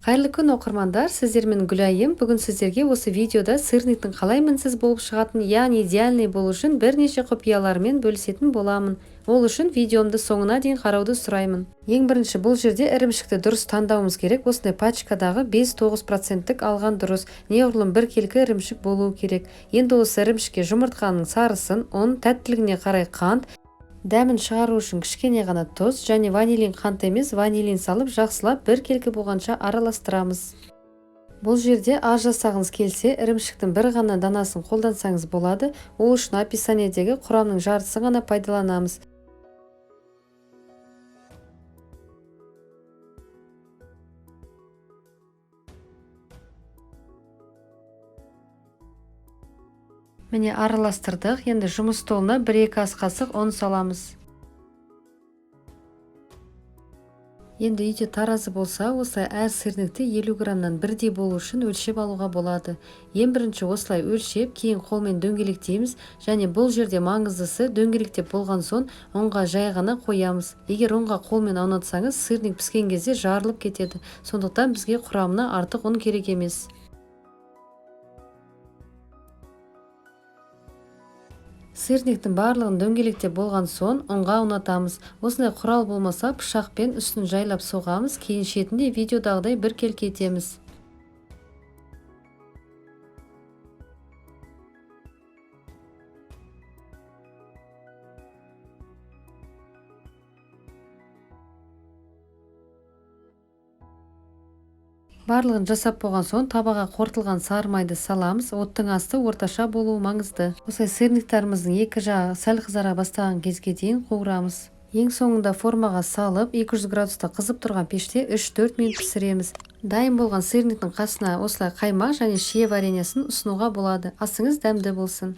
Қайырлы күн, оқырмандар! Сіздермен Гүлайым. Бүгін сіздерге осы видеода сырниктің қалай мінсіз болып шығатынын, яғни идеальный болу үшін бірнеше құпияларымен бөлісетін боламын. Ол үшін видеомды соңына дейін қарауды сұраймын. Ең бірінші, бұл жерде ірімшікті дұрыс таңдауымыз керек. Осындай пачкадағы 5-9 проценттік алған дұрыс. Неғұрлым біркелкі ірімшік болуы керек. Енді осы ірімшікке жұмыртқаның сарысын, ұн, тәттілігіне қарай қант, дәмін шығару үшін кішкене ғана тұз және ванилин, қант емес, ванилин салып, жақсылап біркелкі болғанша араластырамыз. Бұл жерде аз жасағыңыз келсе, ірімшіктің бір ғана данасын қолдансаңыз болады. Ол үшін описаниедегі құрамның жартысын ғана пайдаланамыз. Міне, араластырдық. Енді жұмыс столына 1-2 ас қасық ұн саламыз. Енді үйде таразы болса, осылай әр сырникті 50 граммнан бірдей болу үшін өлшеп алуға болады. Ең бірінші осылай өлшеп, кейін қолмен дөңгелектейміз. Және бұл жерде маңыздысы, дөңгелектеп болған соң ұнға жай ғана қоямыз. Егер ұнға қолмен аунатсаңыз, сырник піскен кезде жарылып кетеді. Сондықтан бізге құрамына артық ұн керек емес. Сырниктің барлығын дөңгелектеп болған соң, ұнға аунатамыз. Осындай құрал болмаса, пышақпен үстін жайлап соғамыз. Кейін шетінде видеодағыдай біркелкі етеміз. Барлығын жасап болған соң, табаға қорытылған сары майды саламыз. Оттың асты орташа болуы маңызды. Осылай сырниктарымыздың екі жағы сәл қызара бастаған кезге дейін қуырамыз. Ең соңында формаға салып, 200 градуста қызып тұрған пеште 3-4 минут пісіреміз. Дайын болған сырниктің қасына осылай қаймақ және шие вареньесін ұсынуға болады. Асыңыз дәмді болсын!